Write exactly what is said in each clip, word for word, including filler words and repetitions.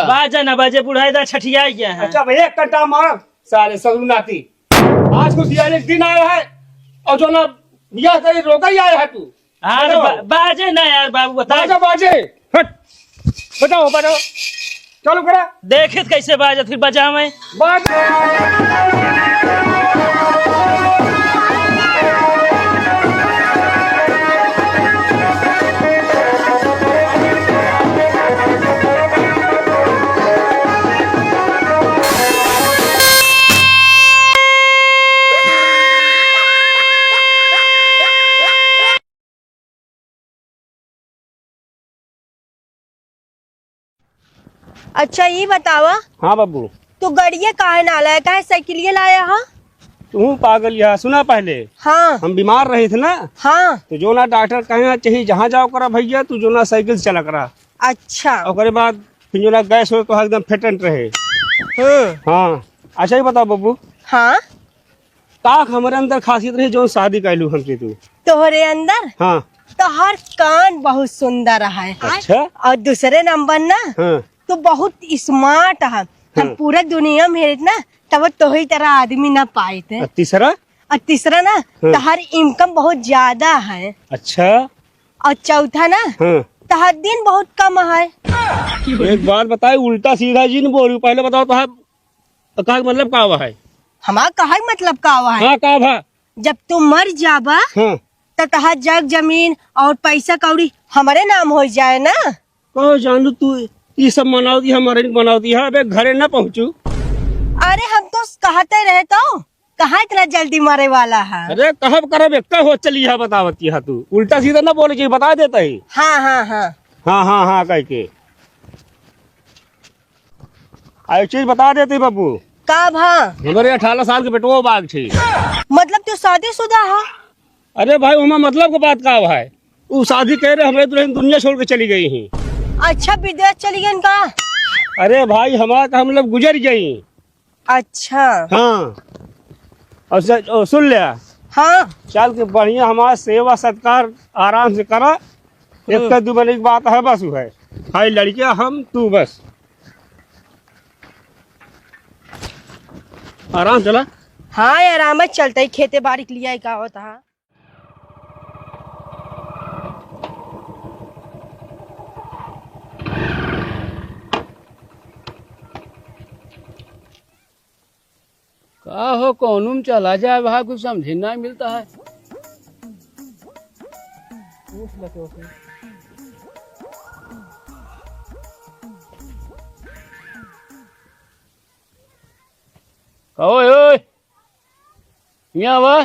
बाजे ना बाजे, बुढ़ाई दा छठिया गया है। अच्छा भैया, एक कंटा मार, साले ससुर नाती। आज खुशियाली दिन आया है और जो ना बियाह से रोका ही आया है तू। हाँ, हेलो। बा-, बाजे ना यार बाबू, बता। बाजा बाजे। हट। बजाओ, बजाओ। चालू करा। देखित कैसे बाजत, फिर बजावे। बाजे। अच्छा, ई बतावा। हाँ बब्बू। तू गड़िया काहे ना लाया, काहे साइकिलिया लाया हा? तू पागल या, सुना पहले। हाँ। हम बीमार रहे थे ना। हाँ। तो जो ना डॉक्टर कहे ना चाहिए, जहाँ जाओ करा भैया, तू जो ना साइकिल से चला करा। अच्छा। ओकरे बाद फिर जो ना गैस हो तो एकदम फिट एंड रहे। हम्म। हाँ। अच्छा, ये बताओ बब्बू। हाँ। का हमरे अंदर खासियत रही, जौन शादी कैलू हमसे तू? तोहरे अंदर? हाँ। तोहर कान बहुत सुंदर है। अच्छा। और दूसरे नंबर ना, हाँ। तू बहुत स्मार्ट है। हम हाँ। पूरा दुनिया में हेरित ना, तब तोही तरह आदमी ना पाइत है। और तीसरा? और तीसरा ना, हाँ। तोहर इनकम बहुत ज्यादा है। अच्छा। और चौथा ना, हाँ। तोहर दिन बहुत कम है। एक बात बताई, उल्टा सीधा जिन बोलू, पहले बताओ तोहर तो कहा के मतलब का हुआ है? हमार कहा के मतलब का हुआ है? हाँ, का भा? जब तू मर जाबा, हाँ। त तहार जग जमीन और पैसा कौड़ी हमरे नाम हो जाए ना। कहो जानू तू, ई सब मनावती है, हमारे नहीं मनावती है, अबे घरे ना पहुँचू। अरे हम तो कहते रहे तो, कहाँ इतना जल्दी मरे वाला है? अरे कहब करब एक हो चली है, बतावती है तू, उल्टा सीधा ना बोले चाहिए, बता देता ही। हाँ, हाँ, हाँ। हाँ, हाँ, हाँ, कह के। आ, एक चीज बता देती बाबू। का भा? हमारे अठारह साल के बेटवा बाग थी। मतलब तू शादीशुदा है? अरे भाई, ओमा मतलब के बात का भाई? उ शादी कह रहे, हमारे दुल्हन दुनिया छोड़ के चली गई ही। अच्छा, विदेश चली गई का? अरे भाई, हमारा तो हम लोग गुजर गई। अच्छा। हाँ। और स-, ओ, सुन ले। हाँ। चल के बढ़िया हमारा सेवा सत्कार आराम से करा। एक हम्म। तो दू बने की बात है, बस वो है। हाय लड़किया, हम, तू बस। आराम चला। हाँ, आराम चलते ही खेते बाड़ी के लिए का होता है। का हो, कौनो में चला जाए, वहाँ कुछ समझे ना मिलता है। पूछ ले तो फिर। कहो, ओए, हियाँ आवा।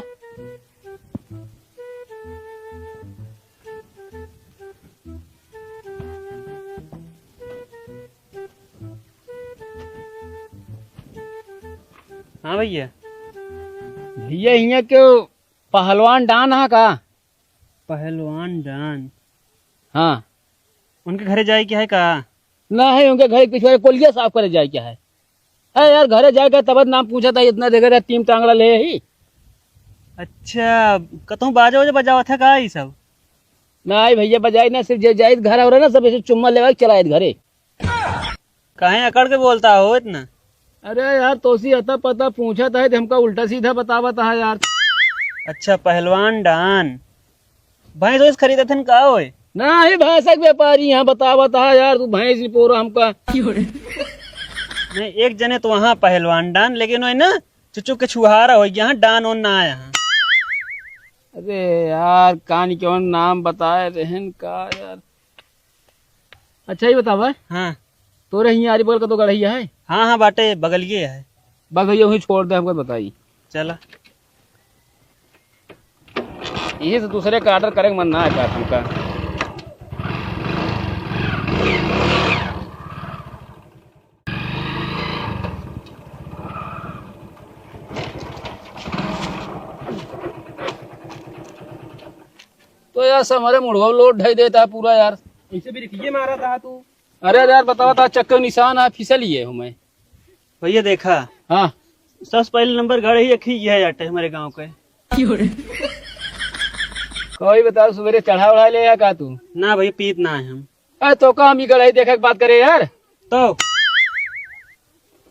हाँ भैया। भैया, हियाँ केउ पहलवान डान हा का? पहलवान डान? हाँ। उनके घरे जाए के है का? ना है, उनके घरे पिछवारे कोलिया साफ करे जाए के है। अरे यार, घरे जाए के तब नाम पूछा था, इतना देखे था, टीम टांगड़ा ले ही। अच्छा, कतहूँ बाजा वाजा बजावत है का ई सब? ना भैया, बजाई ना, सिर्फ जे जाइत घर और ना, सब ऐसे चुम्मा लेवा के चला आइत घरे। काहे अकड़ के बोलता हो इतना? अरे यार, तोसी अता पता पूछत है, तो हमका उल्टा सीधा बतावत है यार। अच्छा, पहलवान डान, भैंस वैंस खरीदत हन का होए? ना ही, भैंस के व्यापारी यहाँ बतावत है यार, तू भैंस ही पोरा हमका। नहीं, एक जने तो वहाँ पहलवान डान, लेकिन वही ना चुचु के छुहारा हो गया, डान ओन ना आया। अरे यार, कान कौन नाम बताए रहन का यार। अच्छा, ये बतावा। हाँ। तोरे हियाँ आरी बगल का तो गढ़ैया है? हाँ, हाँ, बाटे, बगलिए है। बस भैया, वहीं छोड़ दे, हमको बताई। चला। यही से दूसरे का order करे के मन ना है का हमका। तो यार, सब हमारे मुड़वा लोड ढाई देता है पूरा यार। ऐसे भी रिखिए मारा था तू। अरे यार, बतावा था, चक्कर निशान है, फिसल ही है हूँ मैं। भैया देखा। हाँ। सबसे पहले नंबर गाड़ी ही एक ही है यार हमारे गाँव के। कोई बताओ, सवेरे चढ़ा उढ़ा ले या का तू? ना भैया, पीत ना है हम। अरे तो का हम ई गढ़ई देखे के बात करे यार? तो?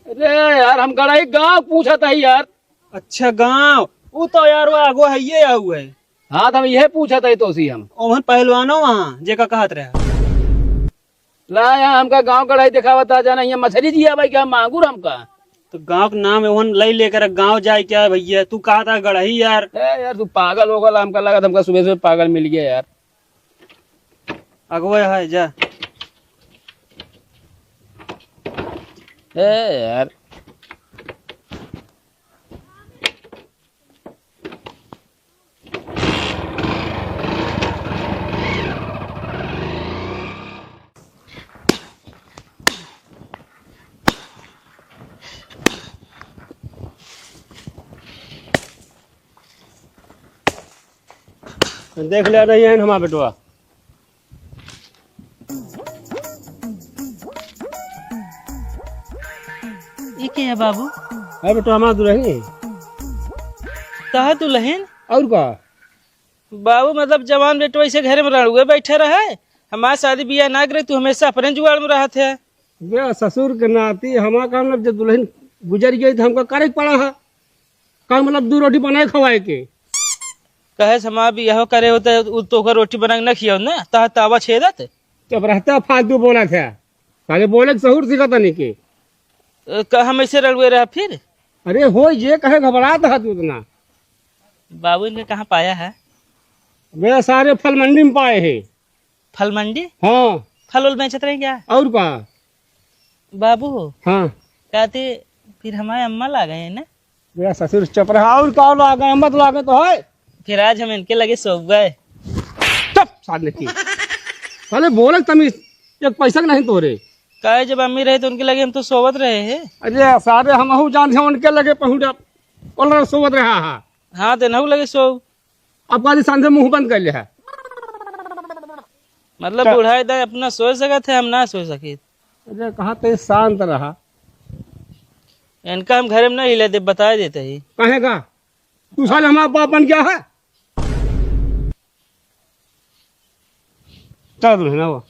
अरे यार, हम गड़ही गाँव पूछत हई यार। अच्छा, गाँव? उ तो यार, वो आगो हइये आऊ है। हाँ, तो हम इहे पूछत हई तोसी हम। ओहन पहलवानो वहाँ, जेका कहत रहा। ला यार, हमका गाँव गड़ही देखावत ह, जाना हियाँ मछरी जिया भाई क्या, मांगुर हमका। तो गाँव के नाम ओहन लई लेकर गाँव जाए क्या भइया? तू कहत ह गड़ही यार। ए यार, तू पागल हो गला, हमका लगत हमका सुबह सुबह पागल मिल गया यार। अगवे है, जा। ए यार। देख ले रही है हमार बेटवा। ई के है बाबू? अरे बेटवा, हमार दुल्हन है। तहा दुल्हन? और का? बाबू, मतलब जवान बेटवा इसे घरे में रड़ुए बैठे रहे, हमार शादी बियाह ना करे, तू हमेशा अपने जुगाड़ में रहत है। बे ससुर के नाती हमार काम, मतलब जब दुल्हन गुजर गई तो हमका करे के पड़ा है। का मतलब दू रोटी बनाए खवाए के? कहे से हमार बियाह करे होते, उ तो ओकर रोटी बना के न खियाओ ना, तहा तावा छेदत। चुप रहता, फालतू बोलत है। साले बोले के सहूर सिखा तनी के। अ, का हम ऐसे रड़ुए रहा फिर? अरे हो, ये कहे घबरात है तू इतना? बाबू, इनके कहाँ पाया है? बे सारे फल मंडी में पाए है। फल मंडी? हाँ। फल उल बेचत रहे क्या? और का? बाबू। हाँ। कहते फिर हमारे अम्मा लागे है ना? मेरा ससुर चुप रहा, और का लागे, अम्मा तो लागे तो है। फिर आज हम इनके लगे सोबे। चुप, साले की। साले बोले तमीज, एक पैसा के नहीं तोरे। काहे, जब अम्मी रहे तो उनके लगे हम तो सोवत रहे हैं। अरे सारे हमहू जान हैं उनके लगे पहुंचा, बोल रहे सोवत रहा है। हाँ, तो इनहू लगे सोव। अब काली सांझे मुंह बंद कर लिया है। मतलब का? बूढ़ा इधर अपना सोच सकत है, हम ना सोच सकित। अरे कहाँ ते शांत रहा। इनका हम घरे में नहीं ले दे, बता देते ही। कहेगा? तू साले हमारा बाप बन गया है? चल दुल्हन, आओ।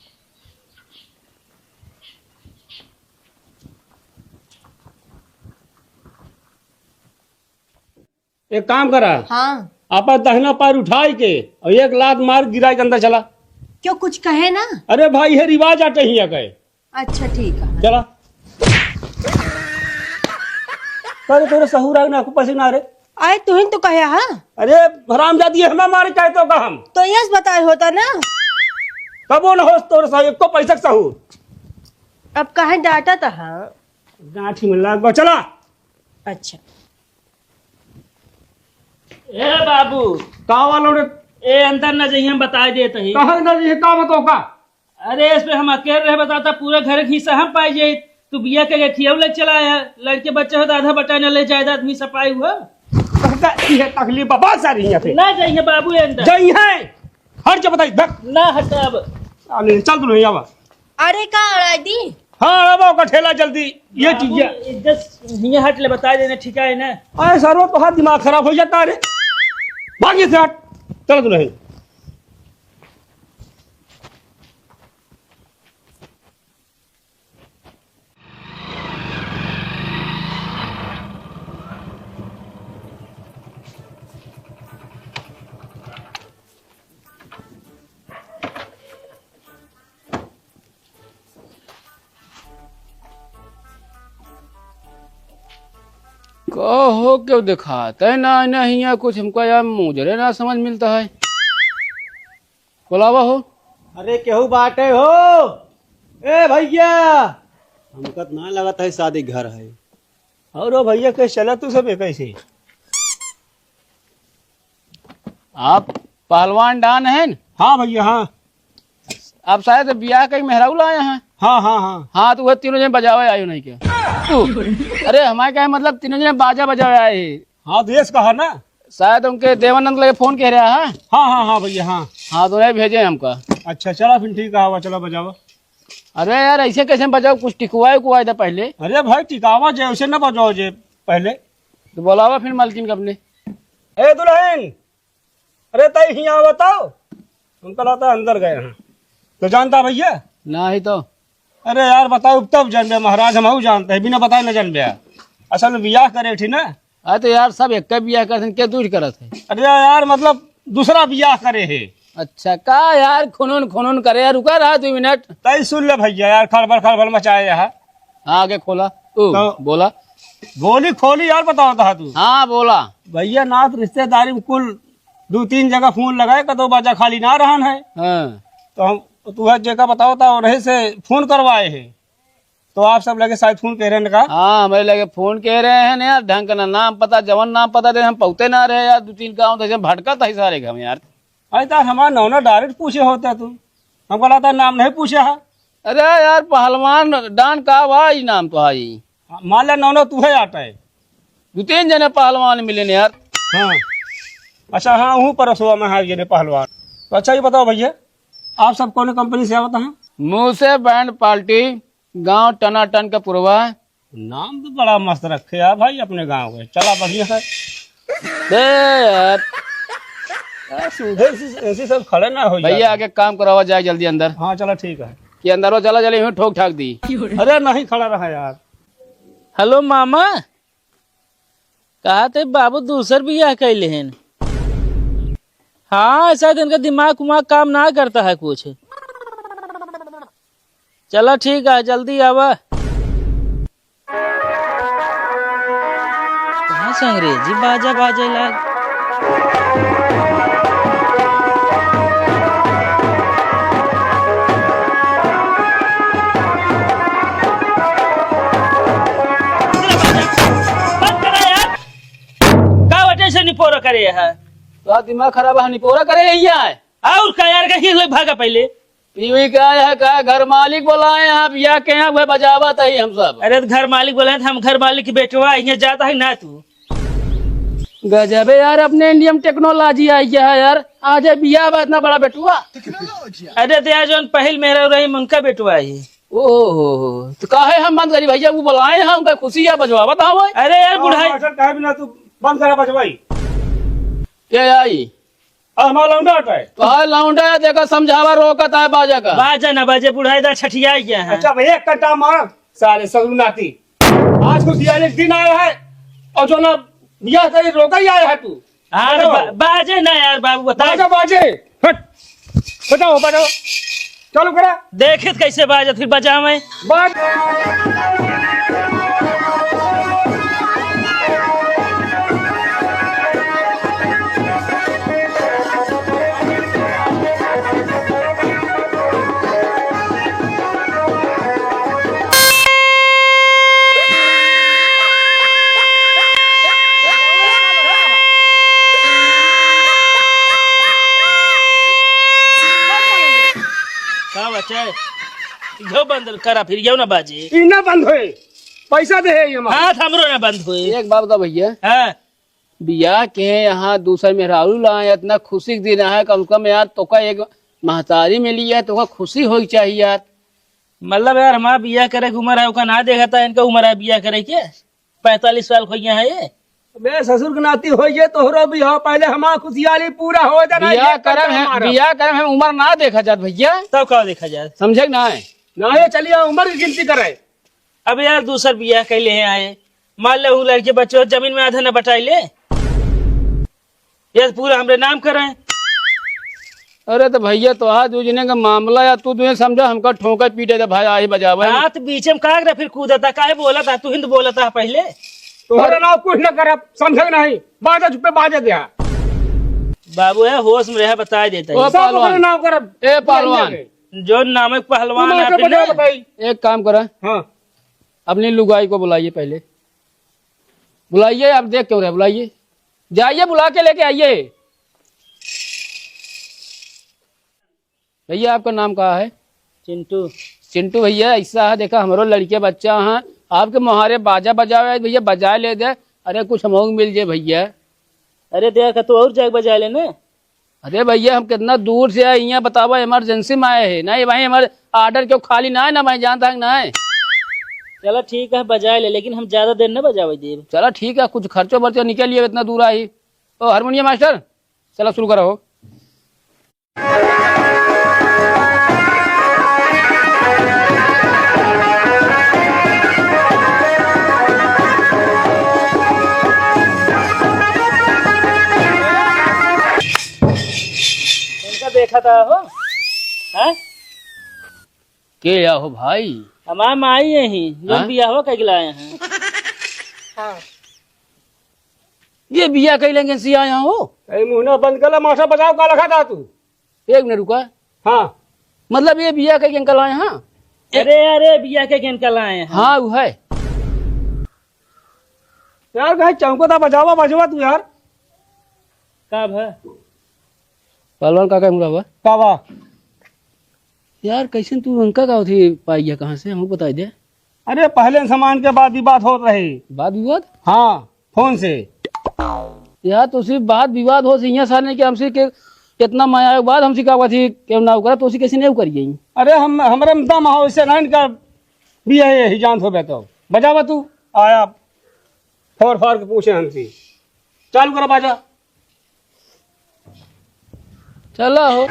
एक काम करा। हाँ। आपन दहिना पैर उठाई के और एक लात मार गिराई के अंदर चला। क्यों, कुछ कहे ना? अरे भाई, ये रिवाज आटे हियाँ के। अच्छा, ठीक है। चला। अरे, तोरे सहूर आए ना, आपको पैसे ना रे। आए, तुहिन तो कहे, हाँ? अरे, हरामजादी, हमें मारे चाहे तो का हम? तो यस बताए होता ना। कबो न होस तोरे सहूर, एको पैसा के सहूर। अब काहे डांटा था, हाँ? गांठी में लाग गो, चला। अच्छा। ए बाबू। का वालो रे? ए, अंदर न जइहे, हम बताए देत ही। कहाँ न जइहे, का बताओ का? अरे, इस पे हम अकेले रहे, बताता, पूरा घर के हिस्सा हम पाई जाई। तू बिया के गठिया ले चला आया, लड़के बच्चे हो तो आधा बटाई न ले, जायदाद हिस्सा पाई हुआ। कहता, ये तकलीफ बाबा सारी यहाँ पे। ना जइहे बाबू, ए अंदर। जइहे। हट जा, बताई, धक। ना हटा अब। साले, चल तू नहीं आवा। अरे का अड़ा दी? हाँ, अब ओकर ठेला जल्दी। ये बाबू, चीज है। इज्जत हियाँ हट ले, बता देने, ठीक है ना? अरे सरवा, तोहार दिमाग खराब हो जाता रे। भाग यहाँ से हट। चल तू नहीं। का हो, क्यों दिखाता है ना, ना हियाँ कुछ हमको यार मुजरे ना समझ मिलता है। बुलावा हो। अरे केहू बाटे हो? ए भैया, हमका त ना लगत है शादी घर है। और ओ भैया, कैसे चला तू सब कैसे? आप पहलवान डान हैं? हाँ भैया, हाँ। आप शायद बियाह कई मेहराऊ लाए हैं। हाँ, हाँ, हाँ। हाँ, तो वह तीनों जने बजावे आयो नहीं क्या? तू, अरे हमारे क्या मतलब, तीनों जने बाजा बजावे आए हैं। हाँ, तो यस कहा ना। शायद उनके देवानंद लगे फोन कह रहा है। हाँ, हाँ, हाँ भैया, हाँ। हाँ, तो नहीं भेजे हमका। अच्छा, चला फिर ठीक है, आवा, चला बजावा। अरे यार, ऐसे कैसे बजाओ, कुछ टिकवाए उकवाए दे पहले। अरे भाई, टिकावा जे, ऐसे ना बजाओ जे पहले। तो बुलावा फिर मालकिन का अपने। ए दुल्हन, अरे तई हियाँ बताओ, उनका लगता अंदर गए हैं। तो जानता भैया? ना ही तो। अरे यार, बताओ तब जनबे महाराज, हमहू जानते हैं, बिना बताए न जनबे। असल में बियाह करे थी ना। अरे तो यार, सब एक बियाह करत हैं, के दूर करत है? अरे यार, मतलब दूसरा बियाह करे है। अच्छा, का यार, खुनून खुनून करे यार, रुका रहा दो मिनट। तई सुन ले भैया यार, खड़बड़ खड़बड़ मचाए यहाँ। हाँ, आगे खोला। ओ, तो बोला। गोली खोली यार, बताओ था तू। हाँ, बोला। भैया, नात रिश्तेदारी में कुल दो तीन जगह फोन लगाए, कतो बाजा खाली ना रहन है। हाँ। तो हम, तू है जेका बताओ था, उन्हीं से फोन करवाए हैं। तो आप सब लगे शायद फोन कह रहे हैं का? हाँ, हमारे लगे फोन कह रहे हैं ना यार, ढंग का ना नाम पता, जवन नाम पता दे, हम पहुँचते ना रहे यार, दो तीन गाँव तो ऐसे भटकत है सारे गाँव यार। अरे तो हमारा नौना direct पूछे होता तू, हमको लगता नाम नहीं पूछा है। अरे यार, पहलवान डान का बा ई नाम तो आई। मान ले नौना तू है आटा है। दो तीन जने पहलवान मिले ने यार। हाँ। अच्छा, हाँ, हूँ परसवा में है ये ने पहलवान। तो अच्छा, ये बताओ भैया, आप सब कौन कंपनी से आवत हैं? मुँह से बैंड पार्टी, गांव टनाटन का पुरवा। नाम तो बड़ा मस्त रखे यार भाई अपने गांव के। चला बढ़िया है। ए यार। यार, सीधे से ऐसे सब खड़े ना हो भैया, यार। आगे काम करावा जाए जल्दी अंदर। हाँ, चला ठीक है। कि अंदर वो चला, चले यूं ठोक ठाक दी। अरे नहीं, खड़ा रहा यार। हेलो मामा, कहा थे बाबू दूसर बियाह कैले हैं। हाँ, शायद इनका दिमाग उमाग काम ना करता है कुछ। चला ठीक है, जल्दी आवा। कहाँ से अंग्रेजी बाजा बाजे लाग? बंद करा यार। का वजह से निपोरा करे है? तो दिमाग खराब है, निपोरा करे यही है। और का यार, कहीं से भागा पहले? पीवी का है, का घर मालिक बोलाए हैं आप, या के यहाँ वह बजावत है हम सब। अरे तो घर मालिक बोलाए हैं, हम घर मालिक की बेटवा, यहाँ जाता है ना तू। गजबे यार, अपने इंडिया में टेक्नोलॉजी आई है यार। आज है बियाह बा इतना बड़ा बेटुआ। अरे तो यार, जौन पहिल मेहरा रही, उनका बेटुआ है। ओहो, तो काहे हम बंद करी भैया, वो बोलाए हैं, उनका खुशी है, बजवावत है वो। अरे यार, हाँ, बुढ़ाई। मास्टर, काहे बिना तू बंद करा बजवाई? के आई? अब हमारा लौंडा हटा है। तो हाँ, लौंडा है, देखा, समझावा, रोकत है बाजा का। बाजा ना बाजे, बुढ़ाई दा छठिया गया है। अच्छा भाई, एक कट्टा मार, साले ससुर नाती। आज खुशियाली दिन आया है, और जो ना बियाह करे, रोका ही आया है तू। हाँ, तो बा-, बाजे ना यार बाबू, बता। बाजा बाजे, हट, बजाओ, बजाओ, चालू करा। देखित कैसे बाजत, फिर बजावे। बाज। का बच्चा है? यो बंद करा, फिर यो ना बाजे। ई ना बंद होए, पैसा दे है ये हमारा। हाथ हमरो ना बंद होए। एक बात बता भैया। हाँ। बियाह के यहाँ दूसर मेहरारू लाए, इतना खुशी के दिन है, कम से कम यार तोका एक महतारी मिली है, तोका खुशी होई चाहिए यार। मतलब यार, हमार बियाह करे के उम्र है, ओका ना देखा था, इनका उम्र है बियाह करे के, पैंतालीस साल हो गया है ये। बे ससुर के नाती हो ये तोहरो बियाह, पहले हमार खुशियाली पूरा हो जाना, बियाह ये करम है, हमारा। बियाह करम है, उम्र ना देखा जात भैया। तब का देखा जात? समझे कि ना है? ना, ये चलिए उम्र की गिनती करे। अब यार दूसर बियाह कैले हैं आए, मान ले उ लड़के बच्चों जमीन में आधा न बटाई ले, ये पूरा हमरे नाम करें। अरे तो भैया, तोहार दूजने का मामला या तू तुझे समझा, हमका ठोंका पीटे दे भाई, आही बजावे। हाथ बीचे में काग रहा, फिर कूदता, काहे बोलता, तू हिंद बोलता पहले। तोहरा नाव कुछ न करब, समझे नहीं, बाजा चुप्पे बाजे दे। बाबू है, होश में रहे, बता देता ओ है। सब पहलवान। ओकरे नाव करब, ए पहलवान। समझे नहीं। जो नामक पहलवान तू है, मास्टर फिर बजाओ ना। बताई। एक काम करा। हाँ। अपनी लुगाई को बुलाइए पहले। बुलाइए, आप देख क्यों रहे, बुलाइए। जाइए, बुला के लेके आइए। भैया, आपका नाम का है? चिंटू। चिंटू भैया, ऐसा है, देखा, हमरो लड़के बच्चा हैं, आपके मुहारे बाजा बजावे, भैया, बजा ले दे। अरे, कुछ हमहू मिल जाए भैया। अरे, देखा, तू और जाके बजा ले ना। अरे भैया, हम कितना दूर से आए, यहाँ बतावा, emergency में आए हैं। नहीं भाई, हमारे order क्यों खाली ना है, ना भाई, जानता है कि ना है। चला ठीक है, बजा ले, लेकिन हम ज्यादा देर न बजावे देब। चला ठीक है, कुछ खर्चो बर्चो निकल लिए, इतना दूर आई। ओ हारमोनियम मास्टर, चला शुरू करो। खाता हो? हाँ? के या हो भाई? हमार माई यही, जो हाँ? बियाहवा कइके लाए हैं। हाँ। ये बियाह कइ लेंगे सी आया हो? ए, मुँह ना बंद कर ले, मास्टर बजाओ, का लखा था तू? एक मिनट रुका। हाँ। मतलब ये बियाह कइ के अंकल आए हैं? अरे, अरे, बियाह कइ के अंकल आए हैं। हाँ, वो है। यार, कहीं चौंको था, बजावा, बजवा तू यार। का भा? पहलवान काका मुड़ा हुआ। का बा? यार, कैसे तू उनका का होती पाई गया, कहाँ से? हमको बताई दे। अरे, पहले सामान के बाद विवाद होत रही। बात विवाद? हाँ, फोन से। यार, तो सिर्फ बात विवाद हो, सिंह साले के हमसे के इतना मया के बाद हमसे का हुआ थी, क्यों ना करा, तो उसी कैसे नहीं कर गई? अरे, हम, हमरे में दम हो, इससे नहीं कर भी है, यही जानत हो बे तो। बजावा तू, आया, फोर फार के पूछे हमसे। चालू करा बाजा। चला हो।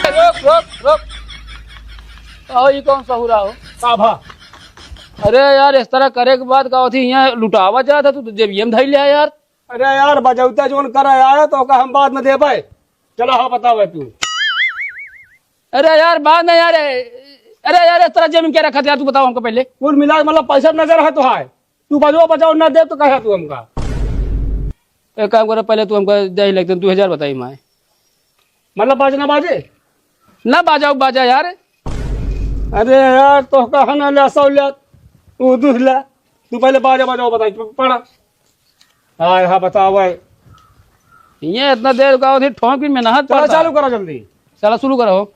रोक, रोक, रोक। आओ, ई कौन सहुरा हो? का भा? अरे यार, इस तरह करे के बाद का होती, यहाँ लुटावा जाता, तू तो जेबिये में धई ले यार। अरे यार, बजौता जोन करे आया तो ओका हम बाद में देबे। चला, हाँ, बतावे तू। अरे यार, बाद में यार, अरे यार, इस तरह जेब में क्या रखा था यार, तू बताओ हमको पहले। कुल मिला के मतलब पैसा नजर है तो है। तू बजवा बजाओ ना दे तो कहे तू हमका। एक काम करो, पहले तू हमका दे ही लगते, दो हजार बताई माए। मतलब बाजे ना बाजे? ना बाजाओ, बाजा यार। अरे यार, तो कहा ना ले सौ ले, तू दूध ले। तू पहले बाजा बजाओ बताई, प-, पड़ा। हाँ, हाँ, बताओ भाई। ये इतना देर का होती, ठोंक भी मेहनत चलो, पड़ता। चालू करो जल्दी। चला, शुरू करो।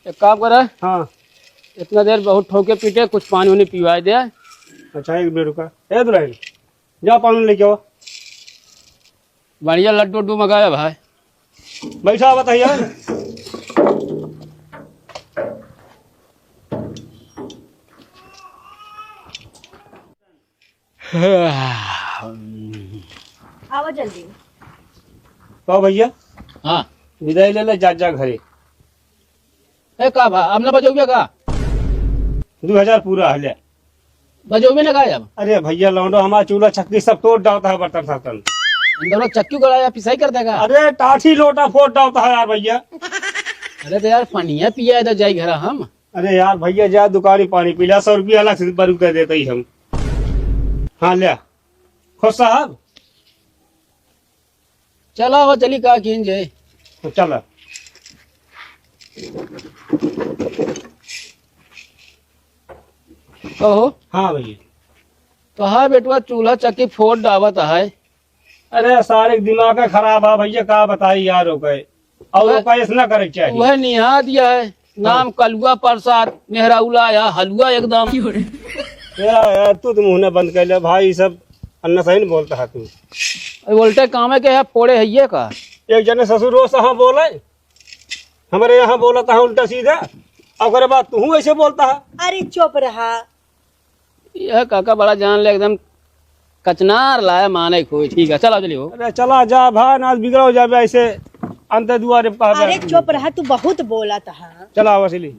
एक काम करे। हाँ। इतना देर बहुत ठोके पीटे, कुछ पानी उनी पिवाए दे। अच्छा, एक मिनट रुका। ए दुल्हन, जा पानी लेके आओ। बढ़िया लड्डू उड्डू मंगाया भाई। बैठा बताइए। आवा जल्दी। कहो भैया। हाँ। विदाई ले ले, जा, जा घरे। ए, का भा, अब ना बजौबे का? दो हजार पूरा है, ले। बजौबे ना का अब? अरे भैया, लौंडो हमारा चूल्हा चक्की सब तोड़ डालता है, बर्तन सर्तन। अंदर वो चक्की गड़ाया, पिसाई कर देगा। अरे टाठी लोटा फोड़ डालता है यार भैया। अरे तो यार, पानिया पिया है तो जाई घर हम। अरे यार भैया, जा दुकानी पानी पी ला, सौ रुपया अलग से बरू दे देते ही हम। हाँ, ले। खुश साहब। चला हो, चली का कीन जाए। तो चला। कहो। हाँ भैया। तो हाँ बेटवा, चूल्हा चक्की फोड़ डावत है। अरे सारे दिमाग का खराब है भैया, का बताई यार, ओके। और वह, ओका ऐसा ना करे के चाहिए। वह निहा दिया है, नाम हाँ। कलुआ प्रसाद, नेहरौला या हलुआ एकदम। यार, यार, तू तो मुंह ना बंद कर ले भाई, ई सब अन्ना सही नहीं बोलता है तू। अरे उल्टे काम है के है, फोड़े है ये का? एक जने ससुर रोज हाँ बोले, हमारे यहाँ बोला था उल्टा सीधा, ओकरे बाद तू ऐसे बोलता है। अरे चुप रहा। यह काका बड़ा जान ले, एकदम कचनार लाया माने कोई। ठीक है, चला चलिए हो। अरे चला जा भाई, ना बिगड़ो जाबे ऐसे अंत दुआरे कहबे। अरे चुप रहा, तू बहुत बोलत हा। चला वसीली।